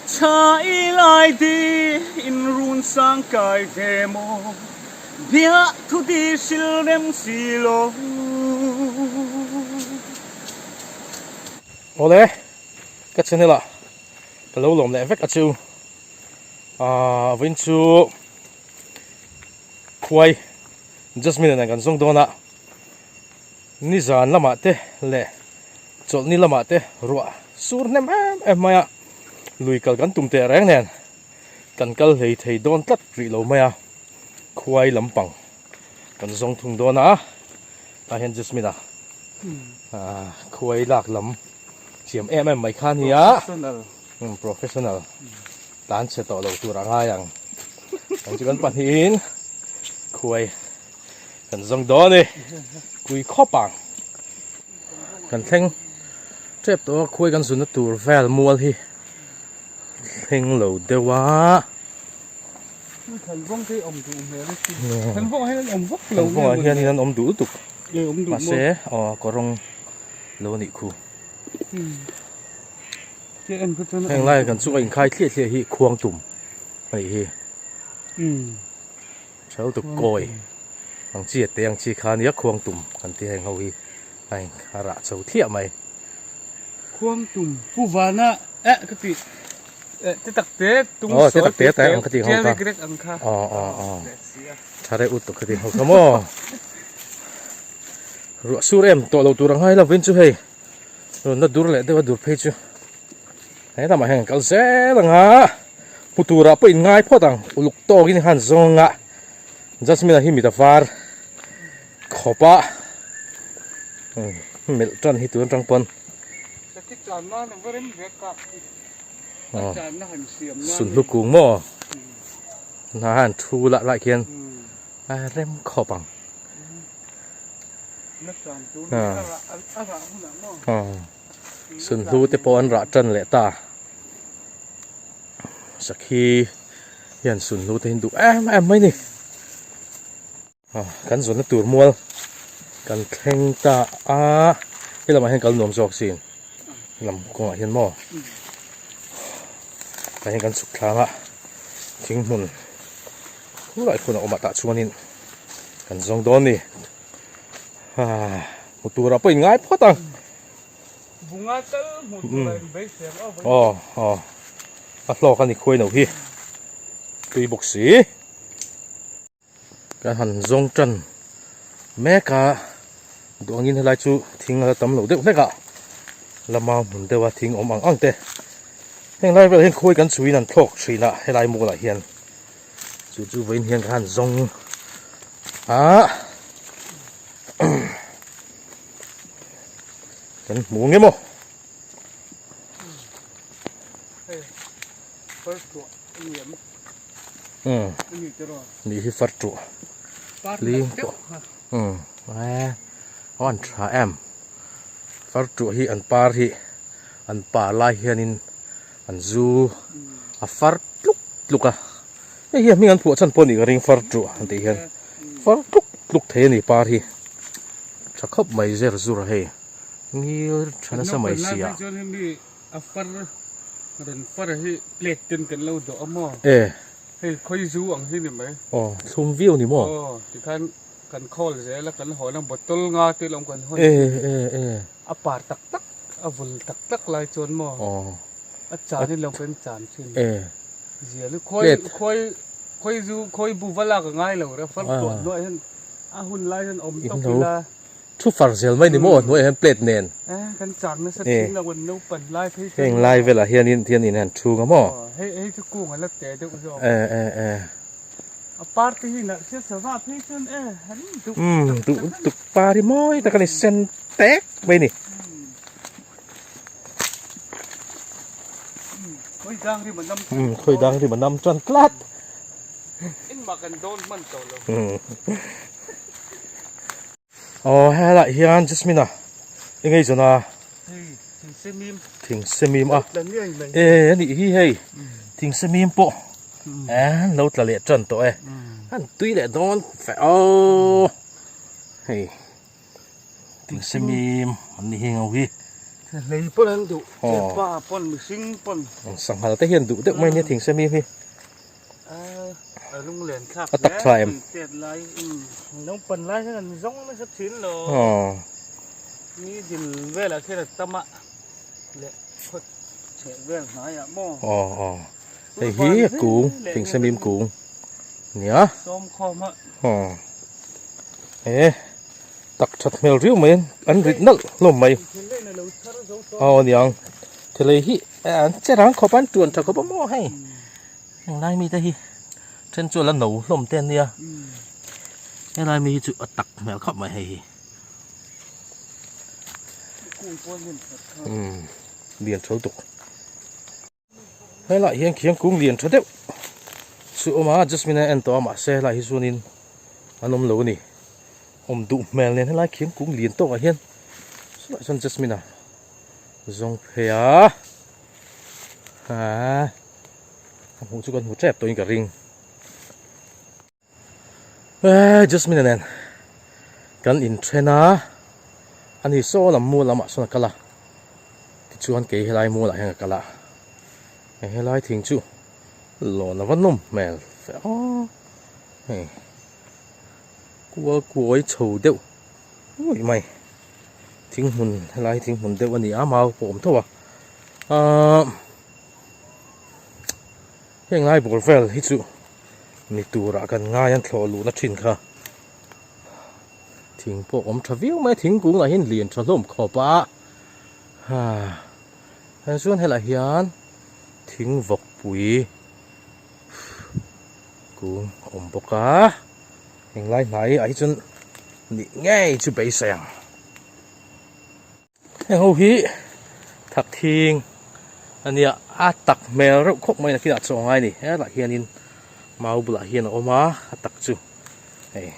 Tha i lai di in run sang kai ve maw Bia thu di hril rem si lo. Awle, ka channel ah ka lo lawm leh vek a chu. Aaa vawiin chu khuai Jasmine nen kan zawng dawn a, nizan lamah te leh chawlhni lamah te ruah sur hnem em em mai a, lui kal kan tum teh reng nen kan kal hlei thei dawn tlat rih lo mai a, khuai lampang kan zawng thung dawn a, tah hian Jasmine a aaa khuai lak lam thiam em em mai kha a ni a, professional tlan chhe tawh lo tur a ngai ang, ang chu kan pahnihin khuai kan zawng dawn a ni kui khawp ang kan thleng tep tawh a khuai kan zunna tur vel mual hi thleng lo deuh a thanvawng ah hian an awm duh lutuk mahse aw kawrawng lo a nih khu heng lai kan chunga inkhai thliah thliah hi khuang tum a nih hi. Theu tuk kawi ang chi a te ang chi kha nia khuang tum kan ti heng ho hi a in a rah chho thliah mai. Khuang tum pu vana eh ka ti eh te tak te tung sawi te tak te te ang ka ti ho kha ang kha aw aw aw tha reuh ut tuk ka ti ho kha maw ruah sur em tawh lo tur a ngai lovin chu hei rawn la dur leh deuh a dur phei chu. He lamah hian kal zel ang a, hmu turah pawh in ngai phawt ang, uluk tawkin khan zawng a, Jasmine-a hi mit a var khawp a, melh tan hi tun atang pawn sunhlu kung maw hna han thu lah lai khian a rem khawp ang. Sunhlu te pawh an rah tan leh ta. Sakhi hian sunhlu te hi an duh em em mai ni. Kan zawnna tur mual kan thleng ta a, he lamah hian kal nuam zawk sin lam kawngah hian maw tah hian kan chhuk thlang a thing hmun khulai khun a awm a tah chuanin kan zawng dawn a ni. Hmu turah pawh in ngai phawt ang. Bunga tal hmu turah in beisei ang a. Aw aw a hlawk a ni khuai no hi tui bawk si. Kan han zawng tan mek a duh angin helai chu thing a la tam lo deuh hlek a lama hmun deuha thing awm ang ang te heng lai velah hian khuai kan chhuiin an thlawk thin a helai mualah hian. Chu chu vawiin hian ka han zawng a kan hmu nge maw ni hi far tuah ling pawh um an tha em far tuah hi an par hi an par lai hianin an zu a far tluk tluk a hei hi a hming an phuah chhan pawh a nih ka ring far tuah an tih hian far tluk tluk thei a ni par hi tha khawp mai zer zur a hei ngil tha nasa mai si a. Chuan hemi a far rawn far hi plate ten kan lo dawh a maw e hei khawi zu ang hi ni mai aw thlum viau ni maw aw tikhan kan khawl zel a kan hawn a bottle nga te lawm kan hawn e e e a par tak tak a vul tak tak lai chuan maw aw A chan hi lo kan chan thin. E. Zia lu khawi khawi khawi zu khawi bu va lak a ngai lo re far tuah hnuai hian a hun lai hian awm tawk ila. Thu far zel mai ni maw hnuai hian plate nen. E kan chan nasa thin lo kan naupan lai phei chuan. Heng lai velah hianin tian in han thu nga maw. Hei hei chu kung a la te deuh zawk. E e e. A par te hi nalh sia sava phei chuan e han duh. Um duh tuk par hi mawi tak a ni sen tek mai ni. Khawi dang rim a nam Um khawi dang rim a nam chuan tlat. Engmah kan dawn hman tawh lo. Aw helaiah hian Jasmine a eng ei zawn a. Hei thing semim. Thing semim a. E a nih hi hei thing semim pawh an lo tla leh tan tawh e. An tui leh dawn feh aw hei. Thing semim an ni hi ngau hi. Hlei pawn an duh, pa pawn, mihring pawn. Sanghal te hian duh deuh mai nia thingse mi hi. A lunglen thlak A tak tha em? Tet lai naupang lai hian an zawng nasa thin lo. Ni dil velah khian a tam a leh khaw chheh vel hnaiah maw. Aw aw hei hi a kung thingse mim kung nia. Sawm khawm a. Aw e tak that hmel riau mai an rit nalh hlawm mai. Aw aniang thilei hi an che rang khawp a an tuan tha khawp a maw hei. Helai mite hi then chu a la no hlawm te ania helai mi hi chu a tak hmel khawp mai hei hi umm lian tho tuk helaiah hian khian kung lian tha deuh chu a awm a jasmine a en tawh a mahse helai hi chuanin an awm lo a ni awm duh hmel nen helai khian kung lian tawkah hian chulaiah chuan jasmine a zawng phei a aa. A hmuh chu kan hmu tep tawhin ka ring. Eee Jasmine nen kan inthen a, ani saw lam mual lamah sawn a kal a, tichuan kei helai mualah hian ka kal a, hei helai thing chu lawn a va nawm hmel fe a, hei kual kuai chho deuh ngawih mai, thing hmun helai hi thing hmun deuh a ni a, mau pawh a awm tho a, ahh. Heng lai bawr vel hi chu mi turah kan ngai an thlawh luhna thin kha thing pawh awm tha viau mai a thingkung lah hian lian tha hlawm khawp a ha heng chuan helaiah hian thing vawk pui kung a awm bawk a heng lai hnai ah hi chuan nih ngei chu beisei ang. Heng ho hi thak thing a nia a tak hmel reuh khawp mai nakinah chaw ngai a ni helaiah hianin mau bulah hian a awm a a tak chu hei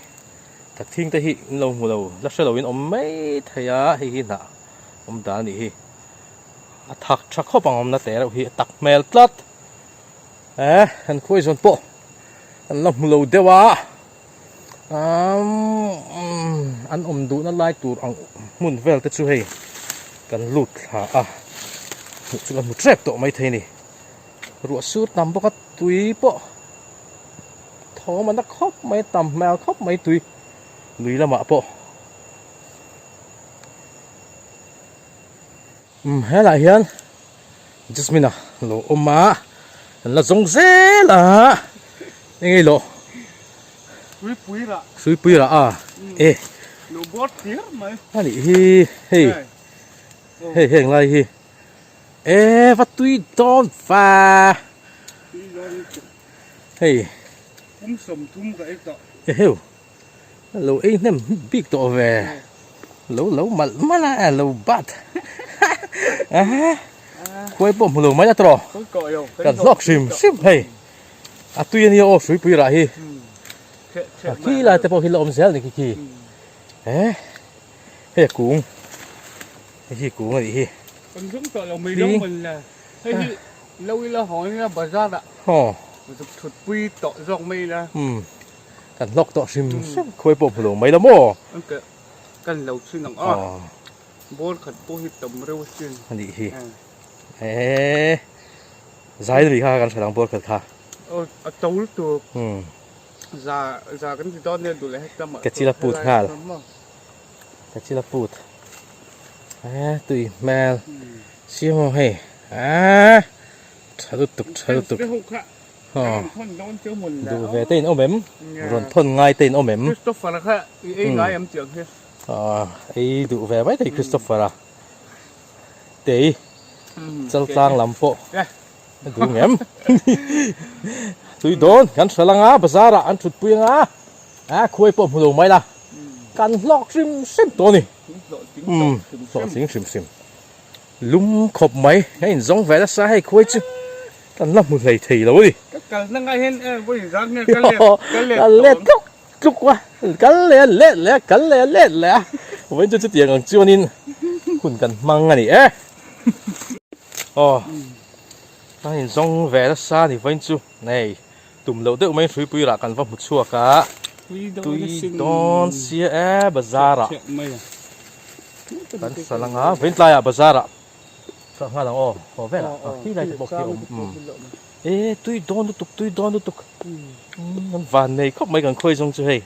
thak thing te hi in lo hmu lo la hre loin awm mai thei a hei hi hnah awm dan a nih hi a thak tha khawp ang awmna te reuh hi a tak hmel tlat eh an khuai zawn pawh an la hmu lo deuh a. An awm duhna lai tur ang hmun vel te chu hei kan lut thla a hmuh chu kan hmu tep tawh maithei a ni ruah sur tam bawk a tui pawh thawm a na khawp mai a tam hmel khawp mai tui lui lamah pawh umm helaiah hian Jasmine a lo awm a an la zawng zel a eng nge lawh Suipui rah Suipui rah a e lo bawr thlir mai a nih hi hei hei heng lai hi e va tui dawn va hei kum 30 ka ei tawh eheu Lo ei hnem bik tawh ve. Lo lo malh malh a, lo bat. Khuai pawh hmu lo mai a tawh. Kan hlawk hrim hrim hei. A tui a nia aw hruipui rah hi. A khi lai te pawh hi la awm zel ni khi khi. Eh hei a kung. Hei hi kung a nih hi. Kan zung tawh lo mai lo man le. Hei hi lo ila haw ila bazar ah. Aw. Zuk thut pui tawh zawk mai ila. Kan hlawk tawh hrim hrim khuai pawh hmu lo mai la maw? Kan lo chhin ang a, ball khat pawh hi tam reuh asin. A nih hi. Eee zai na mi kha kan hre ang ball khat kha. Aw a to lutuk. Za za kan ti dawn nia duh leh hek lamah. Ka chil a put nghal. Ka chil a put. Eee tui hmel. Siam hei. Eee tha lutuk tha lutuk. Duh ve te in awm em? Rawn thawn ngai te in awm em? Christopher kha i ei ngai em tiang hi? Ei duh ve mai thei Christopher a. Tei chaltlang lam pawh a duh ngem? Tui dawn kan hre lang a bazar ah an thut pui anga a khuai pawh hmu lo mai la kan hlawk hrim hrim tawh a ni. Hlawhtling hrim hrim. Lum khawp mai a inzawng ve nasa hei khuai chu kan la hmu hlei thei lo a ni. Ka kal hna ngai hian e vawi zan nge ka let ka let Ka let tluk tluk a, kal leh a let leh a kal leh a let leh a vawiin chu chutiang ang chuanin hun kan hmang a ni e. Aw a inzawng ve nasa a ni vawiin chu hei tum loh deuh mai hruipui rah kan va hmu chhuak a tui dawn sia e bazar ah. Kan sal anga vawiin tlaiah bazar ah. Chhuah nghal ang aw, haw vel ah khi lai te pawh khi a awm. E tui dawn lutuk, tui dawn lutuk. Kan van nei khawp mai kan khawi zawng chu hei.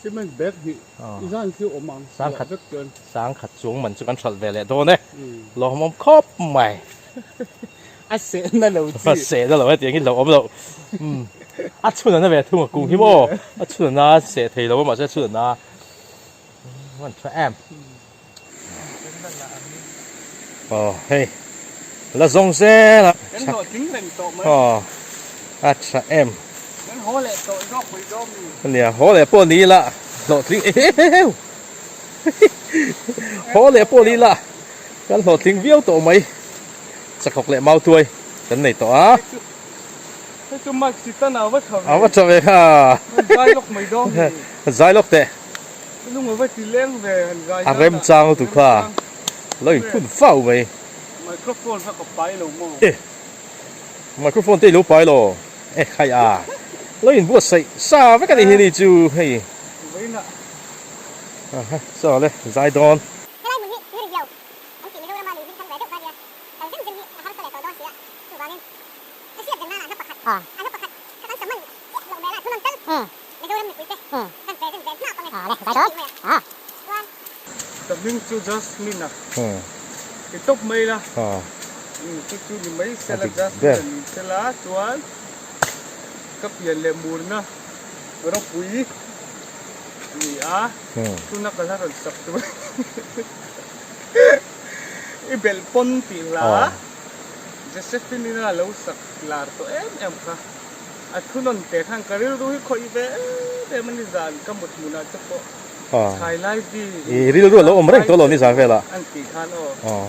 Cement bag hi i zan khi awm ang. Sangkhat sangkhat chuang man chu kan hralh ve leh dawn e. Lawmawm khawp mai. A sehna lo chi. A sehna lo hetiang hi lo awm loh. A chhun ana ve thung a kung hi maw. A chhun ana seh thei lo a mahse a chhun ana man tha em. Aw hei la zawng zel a. Kan hlawhtling reng tawh mai. Aw a tha em. Kan haw leh tawh zawk pui dawn mi. Nia haw leh pawh ni ila hlawhtling eheheu haw leh pawh ni ila kan hlawhtling viau tawh mai. Chakhawk leh mautuai kan nei tawh a. Hei chu mic si tan a va tha ve. A va tha ve kha. Zai lawk mai dawn mi. Zai lawk teh. Lung a va ti leng ve han zai A remchang lutuk kha lo inphun fau mai. Microphone kha ka pai lo maw? E microphone te i lo pai lo e khai a lo inbuatsaih sa vek a ni hi ni chu hei. Vawiinah. Aha chaw le zai dawn. Helai hmun hi Ngiri Hlo an tih Mizorama lui hming thang ve deuh kha nia, kal zen zen hi a harsa leh tawh dawn si a, chuvangin a hriat reng nana hla pakhat a hla pakhat kha kan saman chiah loh hmel a thunawn tal Mizoram mipuite kan present ve hnap ange tih mai a chuan. Ka hming chu Jasmine a i tawp mai la chu chu ni mai sela Jasmine a ni sela chuan ka pian leh murna ropui a ni a tuna ka hla rawn sak tur i belh pawn tih hla Josephine ina lo sak lar tawh em em kha. A thunawn teh khan ka rilru hi khawih ve em em a ni zan ka mut hmunah te pawh chhai lai di I rilru a lo awm reng tawh lo ni zan velah. An tih khan aw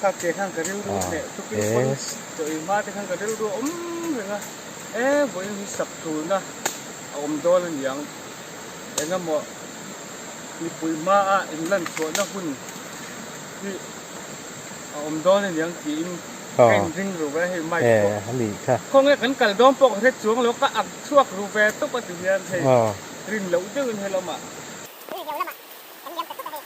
kha teh khan ka rilru hneh tukin pawn chaw ei hma te khan ka rilru a awm reng a e vawiin hi sak tulna a awm dawn a niang engemaw mipui hmaa inlan chhuahna hun hi a awm dawn a niang tiin Ka inring ru ve hei mic pawh. Khawnge kan kal dawn pawh ka hre chuang lo, ka ak chhuak ru ve tawp a ti hian hei rin loh deuhin he lamah. Ri riau lamah kan liam ta tut a hei,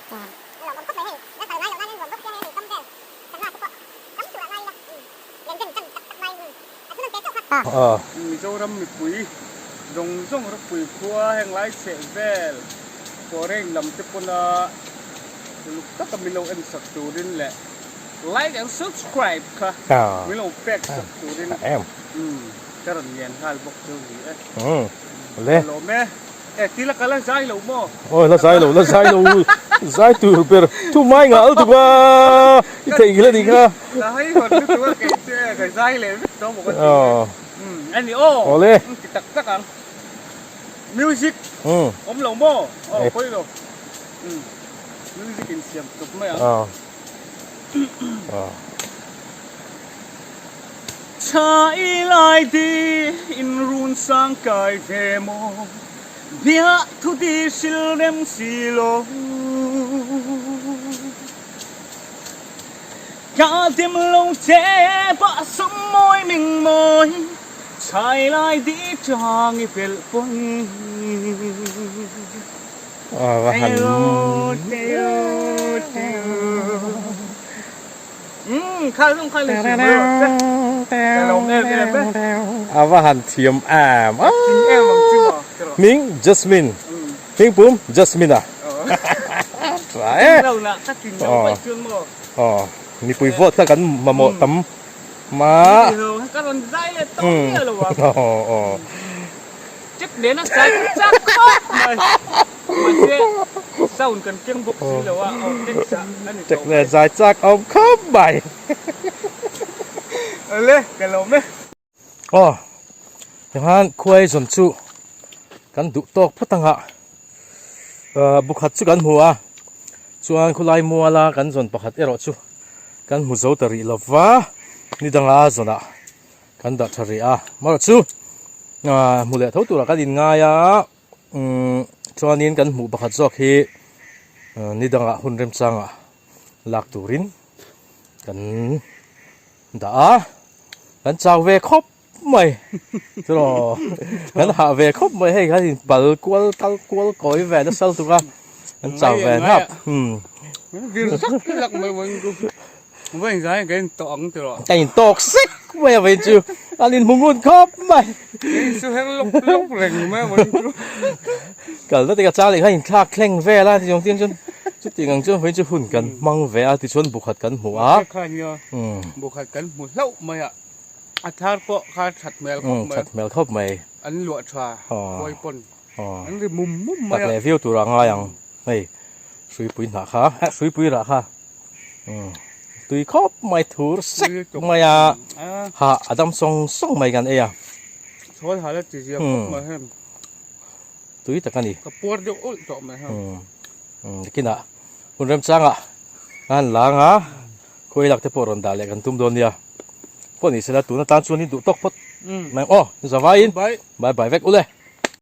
a lawmawm khawp mai hei, la kal ngai loh nan nuam bawk sia hei lui kam vel sangha te pawh tam turah ngai ila len zen chan tak tak mai a thunawn te chauh kha. Mizoram mipui zawng zawng ropui khua heng lai chheh vel foreign lam te pawna uluk taka min lo en sak turin leh Like and subscribe kha min lo pek sak turin ka rawn ngen nghal bawk chu ni e. Le. Ka lawm e. E ti la ka la zai lo maw? Awi la zai lo, la zai lo. Zai tur ber thu mai nghal tuk a. I theih nghilh a nih kha. Ka hai hawn lutuk a kei chu e ka zai leh vek tawh bawk a ti e. A ni aw. Awle. Ti tak tak ang. Music awm lo maw? Aw pawi lo. Music in siam chawp mai ang. Chhai lai di in run sang kai ve maw Bia thu di hril rem si lo Ka dim lo che pah sum mawi ming mawi Chhai lai di chang i pelh pawn A va han thiam em a hming Jasmine hming pum Jasmine a tha e aw mipui vote kha kan mamawh tam ma aw. Chip nen a sai chak khawp mai. Mahse sound kan keng bawk si lo a, aw text ah a ni tawh mai. Chip zai chak awm khawp mai. Awle, ka lawm e. Aw, tichuan khuai zawn chu kan duh tawk phawt ang a, bukhat chu kan hmu a, chuan khulai muala kan zawn pakhat erawh chu kan hmu zo ta rih lo va, ni danga zawnah Kan dah tha rih a, amaherawh chu hmu leh tho turah kan inngai a, chuanin kan hmuh pakhat zawk hi ni dangah hun remchangah lak turin kan dah a, kan chau ve khawp mai churaw kan hah ve khawp mai hei kan inpal kual kal kual kawi ve nasa lutuk a, kan chau ve hnap. Vir zak zak mai. Vawiin zai kan in tawh ang tiraw? Kan in tawk sek mai a vawiin chu an in hmu ngun khawp mai. Kan in su her lawk lawk reng mai a vawiin chu. Kalna te ka chang leh kha in thlak thleng vel a tichuan tin chuan chutiang ang chuan vawiin chu hun kan hmang ve a tichuan bukhat kan hmu a. Kha nia bukhat kan hmu hlauh mai a a thar pawh kha that hmel khawp mai. That hmel khawp mai. An luah tha khawi pawn an ri mum mum mai a. Tak leh viau tur a ngai ang hei hruipui hnah kha hruipui rah kha. Tui khawp mai thur sek mai a ha a dam sawng sawng mai kan ei a. Chhawl hal a ti zia khawp mai hem. Tui tak a ni. Ka puar deuh ulh tawh mai hem. Nakinah hun remchangah a han lang a khawi lak te pawh rawn dah leh kan tum dawn nia. Pawh ni sela tun atan chuan in duh tawk phawt mai ang aw. Zavaiin bye bye vek ule.